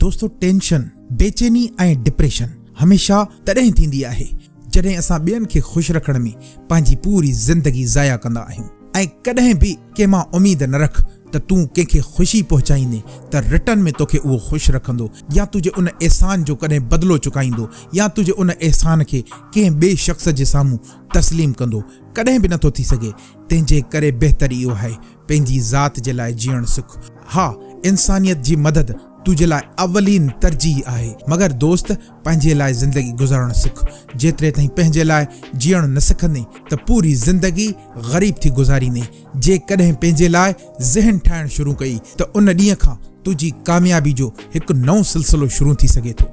دوستو ٽينشن، بيچيني ۽ ڊپريشن هميشه تڏهن ٿيندي آهي جڏهن اسان ٻين کي خوش رکڻ ۾ پنهنجي پوري زندگي ضايع ڪندا آهيون ۽ ڪڏهن به ڪنهن مان اميد نه رک ته تون ڪنهن کي خوشي پهچائيندين ته رٽن ۾ توکي اهو خوش رکندو يا تنهنجي ان احسان جو ڪڏهن بدلو چڪائيندو يا تنهنجي ان احسان کي ڪنهن ٻئي شخص جي سامهون تسليم ڪندو ڪڏهن به نٿو ٿي سگهي تنهن جي ڪري بهتر اهو آهي پنهنجي ذات جي لاء جيئڻ سک. ها انسانيت جي مدد تنهنجي لاء اولين ترجيح آهي مگر دوست پنهنجي لاء زندگي گذارڻ سک. جيتري تائين پنهنجي لاء جيئڻ نه سکندين ته پوري زندگي غريب ٿي گذاريندين. جيڪڏهن پنهنجي لاء ذهن ٺاهڻ شروع ڪئي ته ان ڏينهن کان تنهنجي ڪاميابي جو هڪ نئون سلسلو شروع ٿي سگهي ٿو.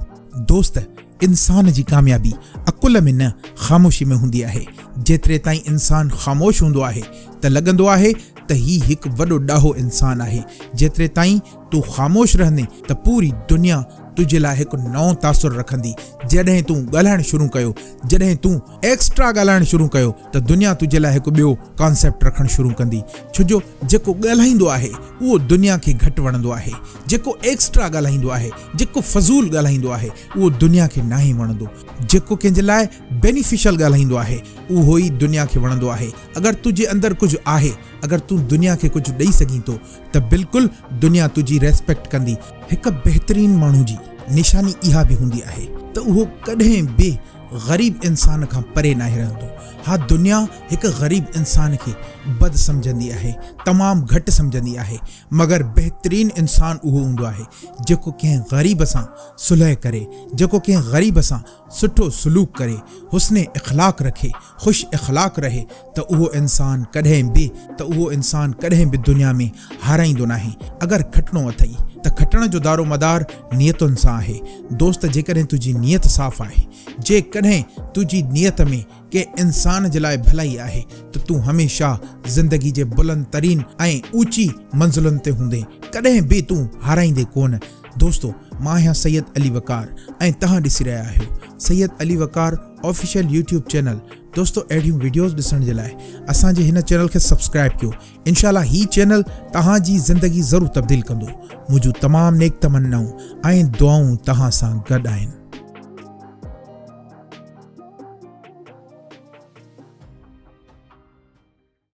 دوست انسان جي ڪاميابي عقل ۾ نه خاموشي ۾ هوندي آهي. جيتري تائين انسان خاموش هوندو آهي ته لڳندو آهي ته هي هڪ وڏو ڏاهو انسان آهي. جيتري تائين تون خاموش رهندين ته پوري دنيا تنهنجي لاء هڪ نئون تاثر رکندي. جڏهن تون ڳالهائڻ شروع ڪيو، جڏهن تون ايڪسٽرا ڳالهائڻ شروع ڪيو ته دنيا تنهنجي لاء هڪ ٻيو ڪانسيپٽ رکڻ شروع ڪندي. ڇو جو جيڪو ڳالهائيندو آهي اهو دنيا کي گهٽ وڻندو آهي. جيڪو ايڪسٽرا ڳالهائيندو آهي، جيڪو فضول ڳالهائيندو آهي اهو دنيا کي ناهي وڻندو. جيڪو ڪنهن جي لاء بينيفيشل ڳالهائيندو آهي اهو ئي دنيا کي وڻندو آهي. اگر تنهنجي اندر ڪجهه آهي، اگر تون دنيا کي ڪجهه ڏئي سگهين ٿو ته بلڪل دنيا تنهنجي ريسپيڪٽ ڪندي. هڪ بهترين ماڻهو جي نشاني اها به هوندي آهي ته اهو ڪڏهن به غريب انسان کان پري ناهي رهندو. ها دنيا هڪ غريب انسان کي بد سمجهندي آهي، تمام گهٽ سمجهندي آهي، مگر بهترين انسان اهو هوندو آهي جيڪو ڪنهن غريب سان صلح ڪري، جيڪو ڪنهن غريب سان سٺو سلوڪ ڪري، حسن اخلاق رکي، خوش اخلاق رهي ته اهو انسان ڪڏهن به ته اهو انسان ڪڏهن به دنيا ۾ هارائيندو ناهي. اگر کٽڻو اٿئي ته کٽڻ جو دارو مدار نيتن سان آهي. دوست جيڪڏهن تنهنجي نيت صاف آهي، جيڪڏهن تنهنجي نيت ۾ ڪنهن انسان جي لاء ڀلائي آهي ته تون هميشه زندگي جي بلند ترين ۽ اوچي منزلن تي هوندين، ڪڏهن به تون هارائيندين ڪونه. دوستو مان آهيان سيد علي وقار ۽ توهان ڏسي رهيا آهيو Syed Ali Waqar official YouTube channel. دوستو اهڙيون وڊيوز ڏسڻ جي لاء اسان جي هن چينل کي سبسڪرائب ڪيو انشاء الله هي چينل توهان جي زندگي ضرور تبديل ڪندو. منهنجون تمام نيڪ تمنائون ۽ دعائون توهان سان گڏ آهن.